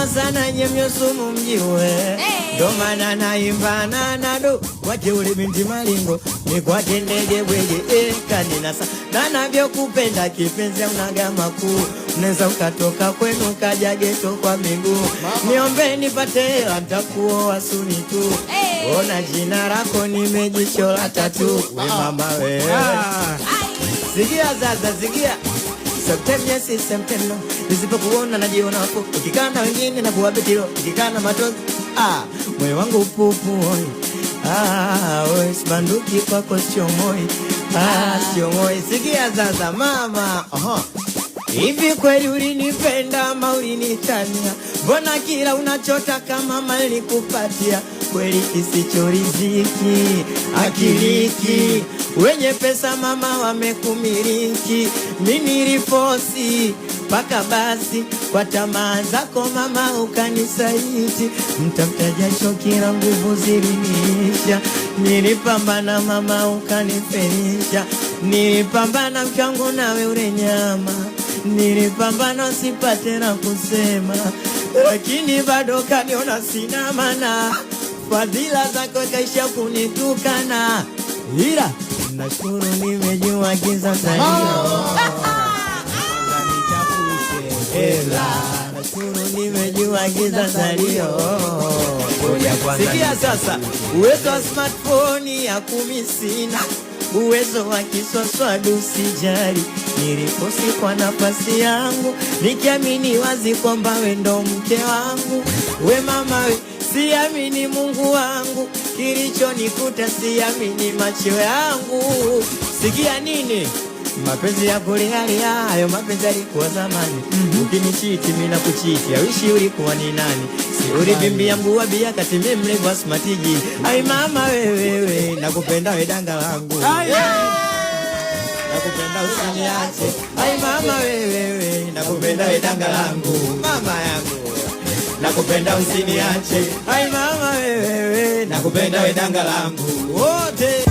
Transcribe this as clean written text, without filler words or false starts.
Mkinywa sana nyemyo sumu mjiwe, ndo maana naimba nanado wajeuli binti malingo nikwatendege bwege kaninasa na navyokupenda kipenzi unaga makuu, unaweza ukatoka kwenu kaja geto kwa miguu, niombe nipate hela nitakuoa suni tu. Ona jina lako nimejichola tatu, we mama we. Sikia sasa, sikia. Sometime yes, sometime no. Nisipokuona najiona hapo. Ukikaa na wengine na kuwa betilo, ukikaa na matozi. Ah, moyo wangu pupu oi. Ah, oi, sibanduki kwako sio moi. Ah, sio moi. Sikia sasa mama. Aha. Hivi kweli ulinipenda ama ulinitania? Mbona kila unachotaka mama nilikupatia? Kweli kisichoriziki akiliki, wenye pesa mama wamekumiliki. Mimi nilifosi mpaka basi kwa tamaa zako mama ukanisaliti, mtafuta jasho kila nguvu ziliniisha, nilipambana mama ukanifelisha, nilipambana mchango nawe ule nyama, nilipambana usipate na kusema, lakini bado kaniona sina maana, fadhila zako kaisha kunitukana, ila nashukuru nimejua giza salio hela, nashukuru nimejua giza salio. Sikia sasa, uwezo wa smartphone ya 10 sina, uwezo wa kiswaswadu sijali, niliposi kwa nafasi yangu, nikiamini wazi kwamba we ndo mke wangu. We mama we, siamini Mungu wangu, kilichonikuta siamini macho yangu. Sikia nini? Mapenzi ya kulialia hayo mapenzi yalikuwa zamani. Ukinichiti mimi nakuchiti, awishi ulikuwa ni nani? Si ulivimbia mguu wa bia kati mimi mlevu wa smartiji. Ai mama wewe, nakupenda we danga langu. Nakupenda usiniache. Ai mama wewe, nakupenda we danga langu. Mama yangu. Nakupenda usiniache. Ai mama wewe, nakupenda we danga langu. Wote.